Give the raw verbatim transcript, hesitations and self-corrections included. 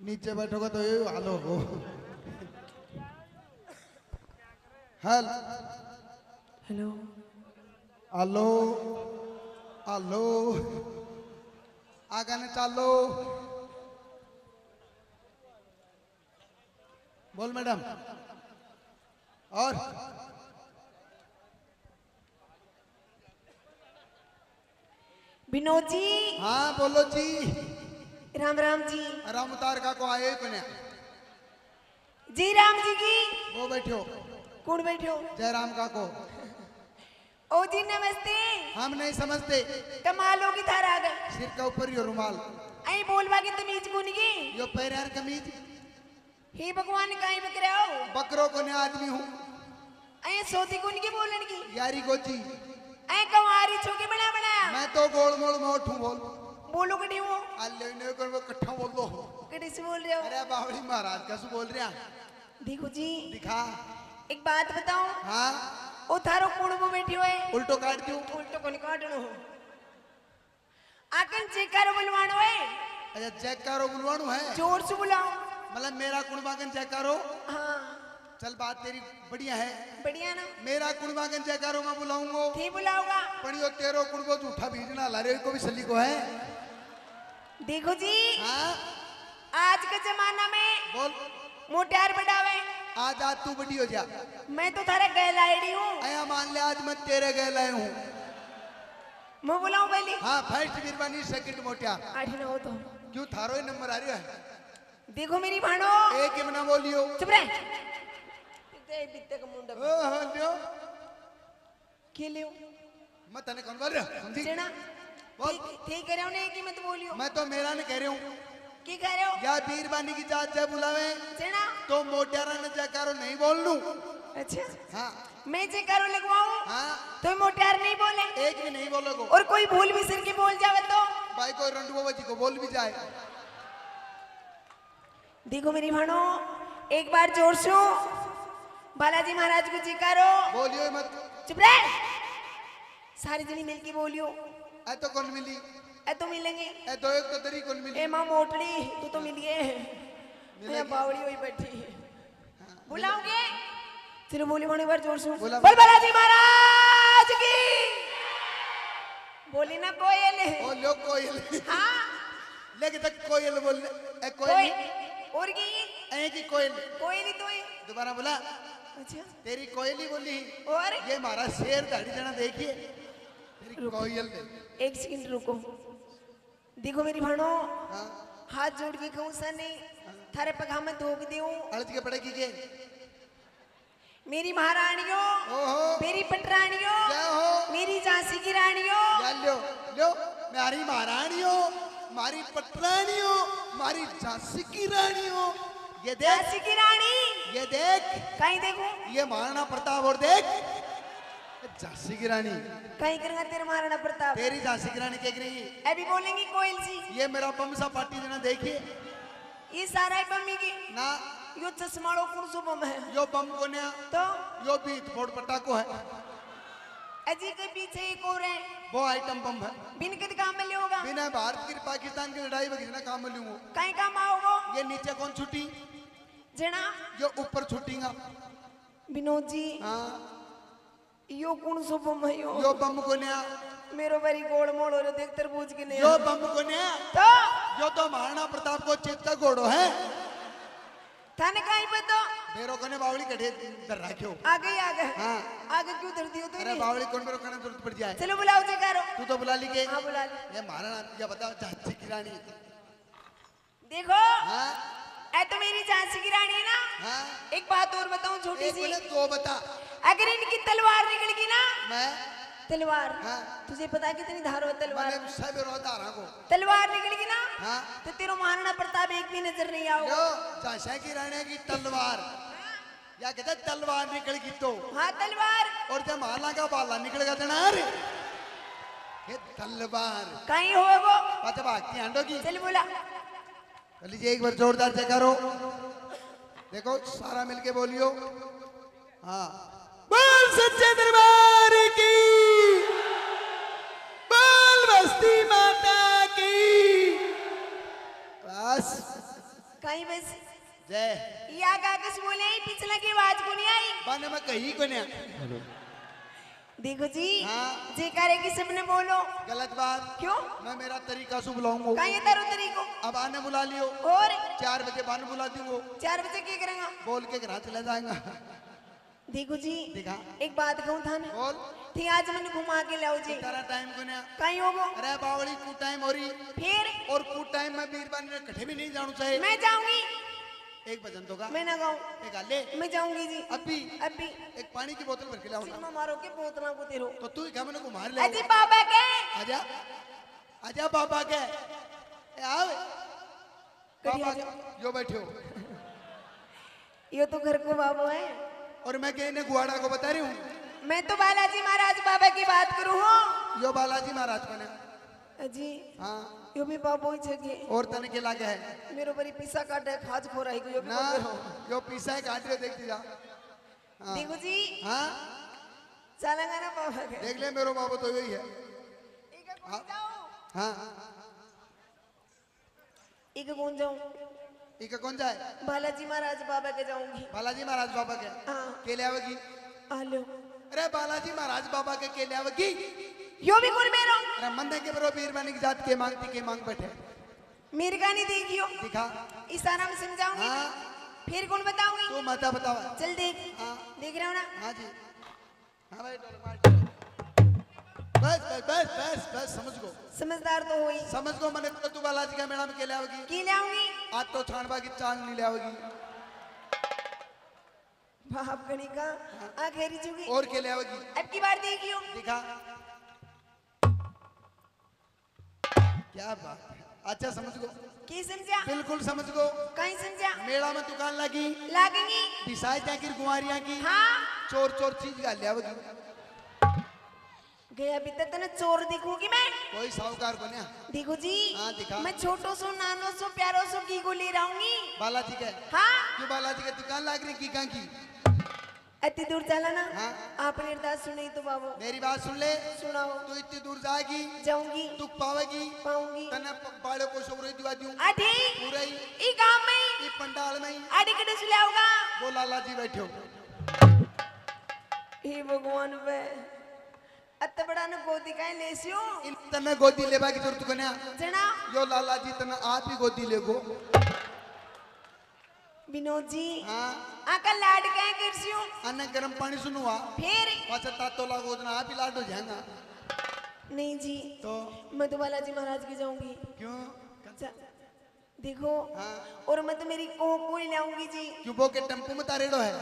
नीचे बैठोगे तो ये हाल होगो। Hello hello. हेलो। हेलो। आगे ने चालो। बोल मैडम। और विनोद जी। हाँ, बोलो जी। राम राम जी। राम उतार का को आए ही कोन्या। जी राम जी की। वो बैठो। कौन बैठो? जयराम का को। ओ जी नमस्ते। हम नहीं समझते। कमाल होगी थारा आगे। सिर का ऊपर यो रुमाल। ऐ बोलवा की तमीज कोनी की। यो पैर यार कमीज। हे भगवान, काई बकरे हो? बकरो को ने आदमी हूँ। ऐ सोती कोनी की बोलन की। यारी गोजी। ऐ कंवारी छोके बना बना। मैं तो गोल मोल मोट हूँ बोल। बोलो कटी हूँ। आले ने कर वो कट्ठा बोल दो। कटी से बोल रहे हो? अरे बावली महाराज का सु बोल रहा। देखो जी। दिखा। एक बात बताऊं? हाँ। ओ थारो कुणबो बैठी हुए। उल्टो काट दूं। उल्टो कोनी काटनो। आकन जयकारो बुलवाणो है। अच्छा, जयकारो बुलवाणो है? जोर से बुलाओ। मतलब मेरा कुणबा कन जयकारो? हाँ। चल, बात तेरी बढ़िया है। बढ़िया ना? मेरा कुणबा कन जयकारो मैं बुलाऊंगो। थी बुलाओगा? पण यो तेरो कुणबो झूठा बीज ना ला रे, को भी सली को है। देखो जी। हाँ। आज के जमाना में बोल। मोटियार बढ़ावे। आज, आज तू बड़ी हो जा। मैं तो थारे गैल आईडी हूँ। आया मान ले, आज मैं तेरे गैल आया हूँ। मैं बुलाऊं पहली? हाँ, फर्स्ट बीरबानी, सेकंड मोटियार। आठ नौ तो। क्यों, थारो ही नंबर आ रहा है। देखो मेरी भाणो। एक ही मना बोलियो। चुप रह। इतने बित्ते का मुंडा। ओ, हो लियो। के लियो? मैं तने कौन बोल रहा, समझी? जेना। बोल। ठीक, ठीक कह रहे हो, नहीं कि मत बोलियो। मैं तो मेरा नहीं कह रहा हूँ। की कह रहे हो? या बीरबानी की जात जब बुलावे, जेना। तो मोटियारा ने जयकारो नहीं बोलनू। अच्छा। हाँ। मैं जयकारो लगवाऊं? हाँ। तो मोटियार नहीं बोले? एक भी नहीं बोलेगो। और कोई भूल भी सिर के बोल जावे तो? भाई कोई रंडुआ जी को बोल भी जाए। देखो मेरी भाणो, एक बार जोर से बालाजी महाराज को जयकारो। बोलियो मत। चुप रह। सारी जनी मिलके बोलियो। ए तो कौन मिली? ए तो मिलेंगे। ए दो एक तो दरी कौन मिली? ए माँ मोटड़ी, तू तो मिली है। मिलेगी? ए बावड़ी हुई बैठी। हाँ, बुलाओगे? चलो बोली भाणो एक बार जोर से। बोला। बोल बालाजी महाराज की। बोली ना कोयल। ओ लो कोयल। हाँ। लेके तक कोयल बोल। ए कोयल। कोयल। और की? ए की कोयल। कोयल ही तो है। दोबारा बोला। अच्छा। तेरी कोयल ही बोली। और? ये हमारा शेर दाढ़ी जना देखिए। तेरी रुको। कोयल ने। एक सेकंड रुको। देखो मेरी भाणो। हाँ। हाथ जोड़ के कहूँ सा नहीं। हाँ। थारे पगा में धोक देऊं। अड़ज के पड़ेगी के? मेरी महारानियों, ओहो। मेरी पटरानियों, जय हो। मेरी झांसी की रानियों। या लो, लो, म्हारी महारानियों, म्हारी पटरानियों, म्हारी झांसी की रानियों। ये देख। झांसी की रानी। ये देख। कहीं देखूं? ये महाराणा प्रताप और देख। झांसी की रानी। कहीं करेगा तेरे महाराणा प्रताप? तेरी झांसी की रानी क्या करेगी? अभी बोलेंगी कोयल जी। ये मेरा बम सा पार्टी देना देखिए। ये सारा ही बम ही की? ना। यो चश्मालो कौन सो बम है? यो बम कोन्या। तो? यो भी फोड़ पटाखो है। अजी के पीछे एक और है। वो आइटम बम है। बिन कद काम में लियोगा? बिना भारत की पाकिस्तान की लड़ाई वगैरह ना काम में लूंगा। कहीं काम आओगो? ये नीचे कौन छुट्टी? जना। यो ऊपर छुट्टीगा। विनोद जी। हाँ। यो कौन सो बम है यो? यो बम कोन्या। मेरो बारी गोल मोल हो रहे, देख तरबूज के नहीं। यो बम कोन्या। तो? यो तो महाराणा प्रताप को चेता घोड़ो है। थाने कहीं पे तो? मेरो कोने बावली कठे धर रख्यो। आ गई, आ गई। हाँ। आगे क्यों धर दियो तो अरे नहीं? बावली कौन मेरो कहना जरूरत पड़ जाए? चलो बुलाओ जयकारो। तू तो बुला ली के? हाँ, बुला ली। ये महाराणा, ये बताओ झांसी की रानी। देखो, हाँ? ए तो मेरी झांसी की रानी है ना? हाँ? एक बात और बताऊं छोटी एक सी। बोले दो बता। अगर इनकी तलवार निकल गई ना? मैं? तलवार। हाँ। तुझे पता है कितनी धार हो तलवार? मैंने सब रो धारा को। तलवार निकल गई ना? हाँ। तो तेरो महाराणा प्रताप एक भी नजर नहीं आओ। लो, झांसा की रानी की तलवार। या कहते तलवार निकल गई तो। हाँ, तलवार। और जब माला का बाला निकल गया तो ना रे। ये तलवार। कहीं होगो। पता भागती आंडो की। चल बोला। कर लीजिए एक बार जोरदार जयकारो। देखो सारा मिलके बोलियो। हाँ। बोल सच्चे दरबार की। बोल बस्ती माता की। बस। कहीं बस जय। या गा किस बोले ही, पिछला की आवाज को नहीं आई। बाने में कही को नहीं। देखो जी, हाँ। जे करे कि सबने बोलो। गलत बात। क्यों? मैं मेरा तरीका से बुलाऊंगा। कहाँ ये तारो तरीको? अब आने बुला लियो। और? चार बजे बाने बुला दूंगा। चार बजे क्या करेंगा? बोल के घर चला जाएगा। देखो जी, दिखा। एक बात कहूँ थाने। बोल। थी आज मैंने घुमा के लाओ जी। तेरा टाइम को ना। कहीं होगो? अरे बावली, कु टाइम हो रही। फिर? और कु टाइम में बीरबानी ने कठे भी नहीं जाणू चाहिए। मैं जाऊंगी। एक भजन तो गा। मैं ना गाऊं। एक गा ले। मैं जाऊंगी जी। अभी? अभी। एक पानी की बोतल भर के लाओ ना। चिम्मा मारो के बोतलों को दे रो। तो तू ही गा, मैंने घुमा ले। अजी बाबा के। आजा। आजा बाबा के। ए, आओ। कढ़िया बाबा, जो यो बैठे हो। यो तो घर को बाबू है। और मैं के इन्हें गुआड़ा को बता रही हूँ। मैं तो बालाजी महाराज बाबा की बात करूँ हूँ। यो बालाजी महाराज कौन है? अजी, हाँ। यो भी बाबू ही छगे। और तने के लागे है? मेरो बड़ी पीसा काटे, खाज खोराई को यो भी ना, बोल रहे हो। यो पीसा ही काट रहे, देख जा। हाँ। देखो जी। हाँ। चलेगा ना बाबा के? देख ले, मेरो बाबू तो यही है। ठीक है, हाँ। जाओ। हाँ। इके कौन जाऊं? इके कौन जाए? बालाजी महाराज बाबा के जाऊंगी। बालाजी महाराज बाबा के? हाँ। के ले आवेगी? आ लो। अरे बालाजी महाराज बाबा के के ले आवेगी? यो भी कौन मेरो? अरे मन के बरो बीरबानी की जात के मांगती के मांग बैठे। मेरे का नहीं देखियो। दिखा। इशारा में समझाऊंगी। हाँ। फिर कौन बताऊंगी? तू मत बतावा। चल देख। हाँ। देख रहे हो ना? हाँ जी। हाँ भाई, ढोलक मार। बस, बस, बस, बस, बस, समझ गो। समझदार तो हो ही। समझ गो, मने तो तू बालाजी का मेला में के ले आओगी? की ले आऊंगी? आज तो छानबा की चांद नहीं ले आओगी। बाप गणी का, हाँ। आखिरी चुकी। और के ले आओगी? अब की बार देखियो। दिखा। क्या बात है। अच्छा समझ गो। की समझा? बिल्कुल समझ गो। कहीं समझा? मेला में दुकान लगी। लागेंगी। दिसाए जाकिर गुआरियां की। हाँ। चोर चोर चीज घाल लिया होगी। गया भी तो तने चोर दिखूंगी मैं। कोई साहूकार बन्या। देखो जी। हाँ, दिखा। मैं छोटो सो, नानो सो, प्यारो सो की गोली रहूंगी। बालाजी के। हाँ। क्यों बालाजी के दुकान लाग रही की कहाँ की? इतनी दूर चला ना। हाँ। आपने अरदास सुनी तो बाबू। मेरी बात सुन ले। सुनाओ। तू इतनी दूर जाएगी। जाऊंगी। दुख पावेगी। पाऊंगी। तन्ने प-, बाड़े को सगरो ही दिवा दूं। अठी। पूरा ही। ई गांव में ही। ई पंडाल में ही। अड़ी कड़े सुल्याओगा। वो लाला जी बैठे हो। हे भगवान बे। अत बड़ा ने गोदी काहे ले सियो? इन तन्ने गोदी लेवा की जरूरत कोन्या। जना। यो लाला जी तन्ने आप ही गोदी लेगो। विनोद जी, हाँ। आका लाड काहे कर सियो? अन्ने गरम पानी सुनुआ। फिर? पाछे तातो लागो जना आप ही लाड हो जाएगा। नहीं जी। तो? मैं तो बालाजी महाराज की जाऊंगी। क्यों? चा-, देखो, हाँ। और मैं तो मेरी को, कोई लाऊंगी जी। क्यों वो के टेम्पो में तारेड़ो है?